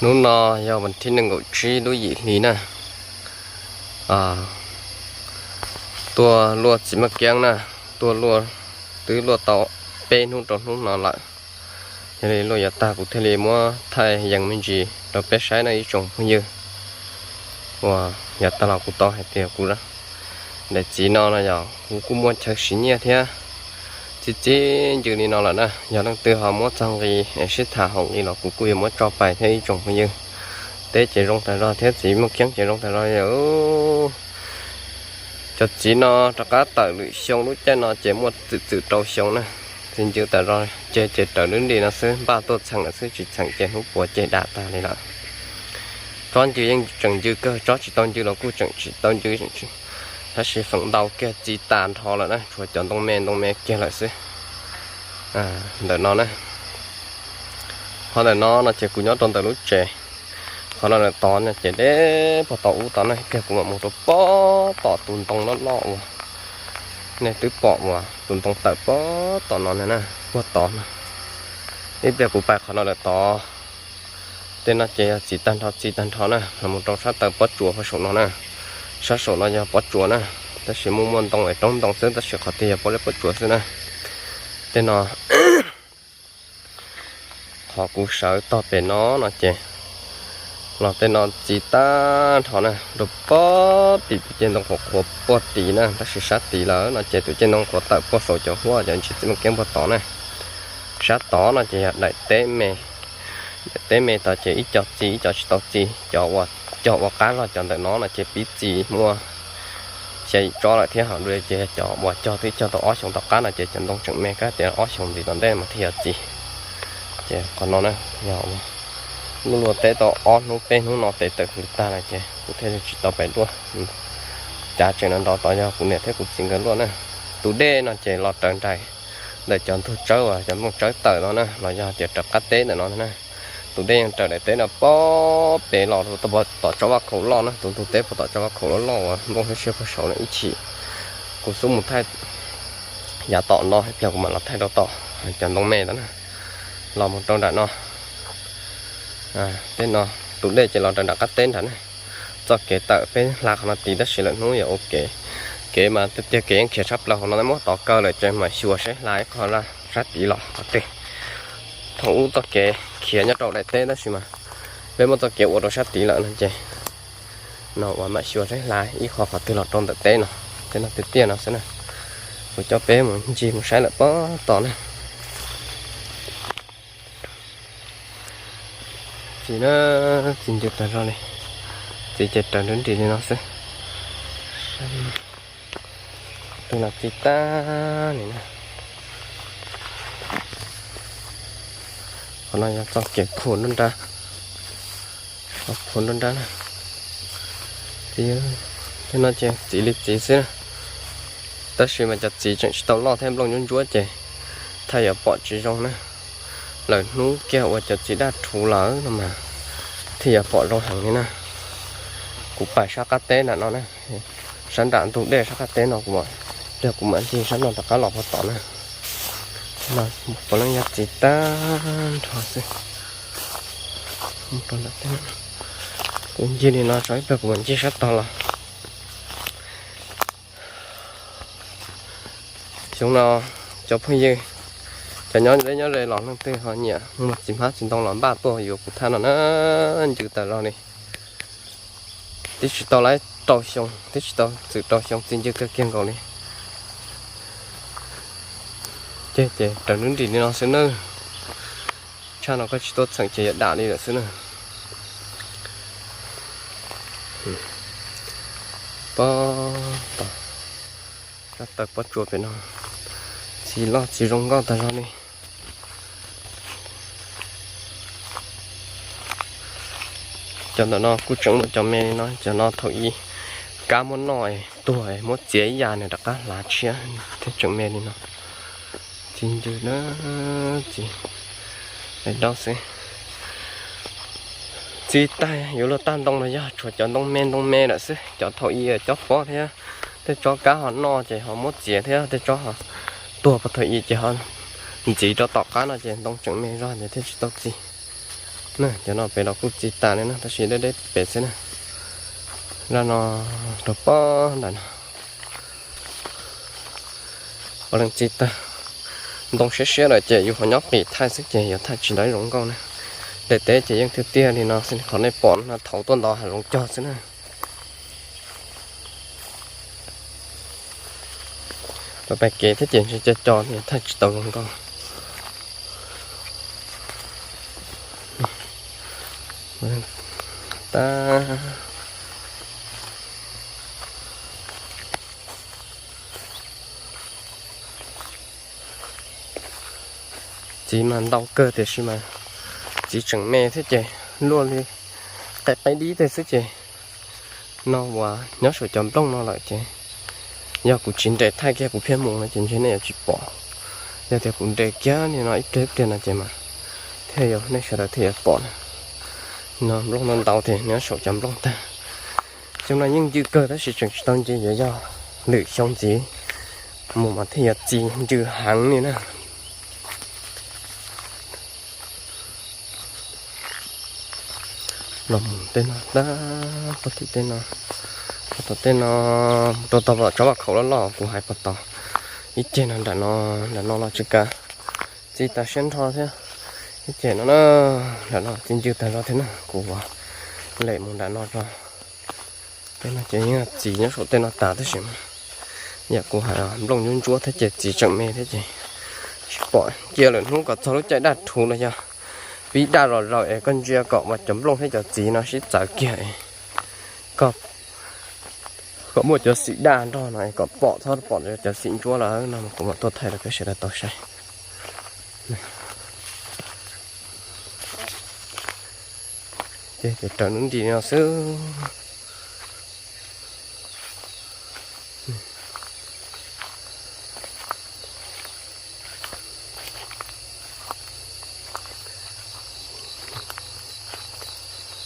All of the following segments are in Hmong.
Hnub no yog vas thib nees nkaum tsib lub yim hli na. Tuaj luaj txiv maj kiab na, tuaj luaj, twb luaj tau peb hnub rau hnub no lawm. Yog li luaj yuav tag kuv thiaj li muab thaij yees me ntsis rau peb saib na ib tsoom phooj ywg. Uas yav tag los kuv tau hais tias kuv daim txiv no no yog kuv kuj muaj chaw siv nyiaj thiab txi txiv ncw li no lawm na. Yog leej twg ho muab txog nqi es sib tham haum nqi los kuv kuj yuav muab tso pais thiab ib tsoom phooj ywg. Teb ces zoo tag zog thiab txiv maj kiab ces zoo tag zog. Cov txiv no rov qab tawm lwm xyoo lub caij no ces muaj txwm txwm rau xyoo na. Txi ncw tawm zog ces ces raws lub nri no xwb, npaj tuaj txheem lawm xwb, tsis txheem ces hnub puav ces dam tag li lawm. Tsob ncw yeej tseem ncw kawg, tsob tsis tau ncw los kuj tseem tsis tau ncw, tab sis feem ntau kiag txi tag nrho lawm na, tshuav cov ntoo me ntoo me kiag lawm xwb. Ntawm no na, qhov ntawm no no ces kuv nyob rau ntawm lub tsev. Qhov no lawm tod no ces deb puag tom ub tod na, kiag kuv mam mus rau puag tom tus ntoo loj loj uas nej twb pom uas tus ntoo tawm puag tom no na, puag tod no. Ib pliag kuv pais qhov no lawm tod. Tej no ces yog txiv tag nrho txiv tag nrho na, los mus rau sab taw pob tsuas puag saum no na. Sab saum no yog pob tsuas na, tab sis muaj muaj ntoo es roob ntoo xwb, tab sis qhov twg yog pob zeb pob tsuas xwb na. Tej no qhov kuv sawv tog pem no no ces los tej no txi tag nrho na, rau puag tim tus ceg ntoo qhuav qhuav puag tid na, tab sis sab tid lawm no ces tus ceg ntoo qhuav tawm puag saum cov huab cov ntsis txiv maj kiab puag tod na. Sab tod no ces yog daim teb me. Daim teb me tod ces ib co txi ib co tsis tau txi, cov uas cog ua qab zog cov ntawm no no ces pib txi muaj xya yim tsob lawm thiab, ho dua ces yog cov uas cog twb cog tau ob xyoos tom qab no ces cov ntoo tseem me, kab tias ob xyoos ntxiv tom ntej mas thiaj yog txi. Ces qhov no na, yog luaj luaj teb tau ob hnub peb hnub no tes tawm hws tag lawm ces kuv thiaj li tsis tau pais luaj. Cav tseem no nrov tod yog kuv niam thiab kuv txiv nkawd luaj na. Tus dej no ces los raws nraim ntawm cov ntug tsawb uas cov nplooj tsawb tawm no na, los yog tias raws qab teb ntawm no na. Tus dej yeej raws daim teb no puag pem los rau tom tsob vaj khaum loj na, tus ntug teb puag tom tsob vaj khaum loj loj uas nplooj siab siab puag saud na ib chim. Kuv xub mus thaij yav tom no ib pliag kuv mam los thaij rau tom cov ntoo me ntawd na, los mus rau nram no. Tej no tus dej ces los raws nram qab teb nrad na. Txoj kev tawm peb hla qhov no tid tab sis lwm hnub yuav ua kev. Kev mas tiag tiag kev yeej khiav tshaj plaws hauv no, muab tov kaw lawm ces mam xyuas saib hla ib qho sab tid los qhov twg. Thaum ub txoj kev khiav nyob rau daim teb tab sis mas peb muab txoj kev ua rau sab tid lawm no ces no uas mam xyuas saib hla ib qho qhov twg los rau ntawm teb no. Tej no tiag tiag no xwb na. Kuv coj peb mus ncig mus saib lawm puag tom na. Txiv na, txiv ncw tag zog li. Txiv ces raws nrov nris li no xwb. Tus no txiv tag li na. Qhov no yog txoj kev phum nruab nrab, phum nruab nrab na. Txiv, tej no ces txiv li txiv xwb na. Tab sis mas cov txiv tseem tsis tau loj thiab nplooj ntsuab ntsuab ces thaij yuav pom tsis zoo na. Lwm hnub kiag ua cov txiv daj rhuv lawm no mas thiaj yuav pom zoo heev li na. Kuv pais sab qab teb nram no na, sab nram ntug dej sab qab teb no kuv, yog kuv mam ncig sab no rov qab los puag tom na. Puav leej yog txiv tag nrho xwb. Kuv ncig li no tso ib pliag kuv mam ncig sab tog los. Xyoo no cov phooj ywg, cov nyob deb nyob ze los leej twg ho nyiam muag txiv hmab txiv ntoo los npaj tuaj yuav kuv thaj no na, ncw tawm zog li. Twb tsis tau laib rau xyoo, twb tsis tau txwm rau xyoo txi ncw kawg kiag nkaus li. Ces ces raws nrov nris li no xwb na. Tshaj no koj tsis tuaj txheem ces yuav dam li lawm xwb na. Pob tom, sab taw pob tsuas pem no, txiv loj txiv zoo nkauj tag zog li. Cov ntawm no kuj tseem muaj cov me li no, cov no thaum ub kab muab noj tuag muab txiav ib yam nws rov qab hlav tshiab thiab tseem me li no. Txiv ncw na, txiv daus xwb. Txiv tag yuav luag tag ntoo los yog tshuav cov ntoo me ntoo me lawm xwb, cov thaum ub cob pob thiab tej tsob kab ho noj ces ho muab txiav thiab tej tsob ho tuag puag thaum ub ces ho ntxiv rau tom qab no ces ntoo tseem me zog ces thiaj tsis tau txi. Cov no pem los kuj txi tas li na, tab sis deb deb pem xwb na. Zaj no rau pob nram no. Ua leej txi tag, ntoo siab siab lawm ces yus ho nyob qis thaij xwb ces yuav thaij tsis tau zoo nkauj na. Daim teb ces yeej tiag tiag li no xwb, qhov nej pom no thaum tuaj ntov hav zoov cog xwb na. Rau pem kev thiab ces ntshe co co thiaj thaij tsis tau zoo nkauj. Tab Txiv mas ntau kawg tiam sis mas txiv tseem me thiab ces luaj li qe qaib dib tej xwb ces no uas nyob saum cov nplooj no lawm ces yog kuv tsis nres thaij kiag kuv pheej mus no ces ntshe nej yuav tsis pom. Yog tias kuv nres kiag li no ib pliag ib pliag no ces mas thiaj yuav, nej sawv daws thiaj yuav pom na. No nplooj no ntau tias nyob saum cov nplooj tag. Xyoo no yeej ncw kawg tab sis tseem tsis tau nce, yuav yog lwm xyoo ntxiv mus mas thiaj yuav txi ncw heev li na. Los mus tej no tab, puag tim tej no, puag tom tej no, rau tog tsob vaj khaum loj loj kuv hais puag tod. Ib ceg no nram no, nram no los tsis kav, txi tas siab nrho thiab. Ib ceg no na, nram no txi ncw tag zog thiab na, kuv lem mus nram no tso. Tej no ces yeej txiv nyob saum tej no tas tab sis mas yam kuv hais nplooj ntsuab ntsuab thiab ces txiv tseem me thiab ces tsis pom. Cia lwm hnub kom txog lub caij daj rhuv los yog pib daj zom zaws es koj ntsia kom uas cov nplooj thiab cov txiv no sib txawv kiag es koj, kom muaj cov xim daj nrog no es kom pom, txhob pom cov xim ntsuab lawm no kuv mam tuaj thaij rau peb sawv daws tau saib. Ces raws nub nti no xwb.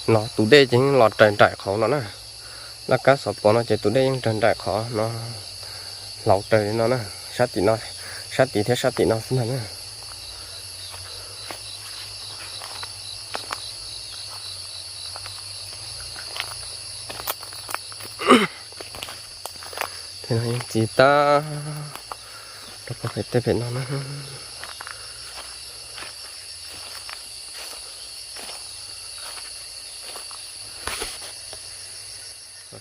Los tus dej ces los raws nraim qhov no na. Laj kab xov pos no ces tus dej yeej raws nraim qhov no, hlauv raws li no na, sab tim no, sab tid thiab sab tim no xwb ntag na. Tej no yeej txiv tag rau puag pem tej pem no na.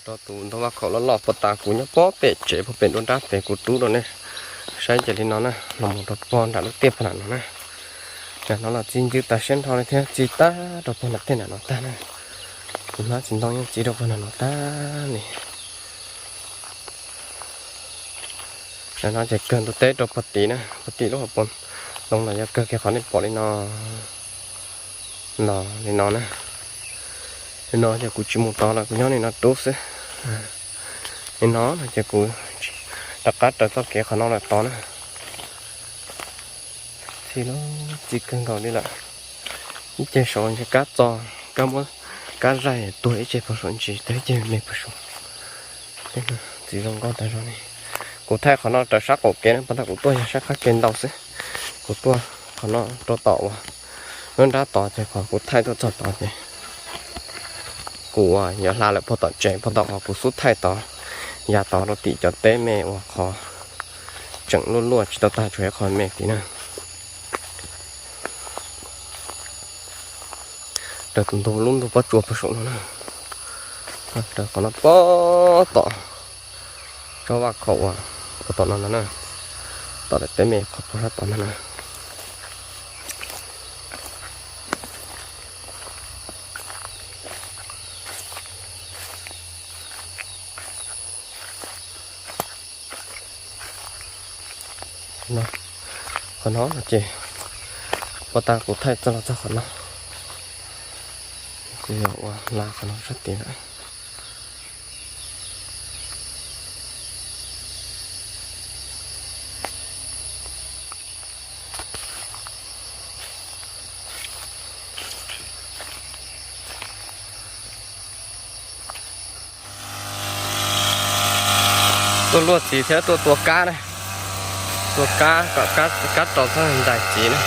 Rau tus ntoo vaj khaum loj loj puag ta kuv nyob puag pem tsev puag pem nruab nrab pem kuv rub rau nej saib ces li no na, los mus rau puag nram lub tiaj puag nram no na. Nram no los txi ncw tas siab nrho li thiab txi tag rau puag nram tej nram no tag na. Kuv hnab txiv ntoo yeej txi rau puag nram no tag li. Nram no ces kawg ntug teb rau puag tid na, puag tim lub hauv paus ntoo los yog kawg kiag qhov nej pom li no. Los li no na. Li no ces kuv tsis mus tod lawm, kuv nyob li no rub xwb. Li no no ces kuv rov qab raws txoj kev qhov no lawm tod na. Txi lawm, txi kawg nkaus li lawm. Ib ceg saud ntshe kab txo, kab muab, kab zaig tuag ib ceg puag saum ntsis, tag ib ceg me puag saud. Txiv zoo nkauj tas zog li. Kuv thaij qhov no raws sab qaum kev na, puag ta kuv tuaj yog sab qab kev ntau xwb. Kuv tuaj qhov no rau tom uas nruab nrab tod ces qhov kuv thaij tuaj txog tod ces kuv yuav hla lawm puag tom tsev, puag tom qhov kuv xub thaij tod, yav tod rau tim cov teb me uas qhov tseem luaj luaj tsis tau tag, tshuav ib qho me tid na. Raws tus ntug, lub ntug pob tsuas puag saum no na. Raws qhov no puag tom tsob vaj khaum uas puag tom no no na. Tom daim teb me qhov puag sab tod no na. Qhov no no ces puag ta kuv thaij txog los txog qhov no, kuv yuav ua hla qhov no sab tid lawm. Tuaj luaj txiv thiab tuaj tua kab na, tua kab kom kab rau txhob ntais txiv na.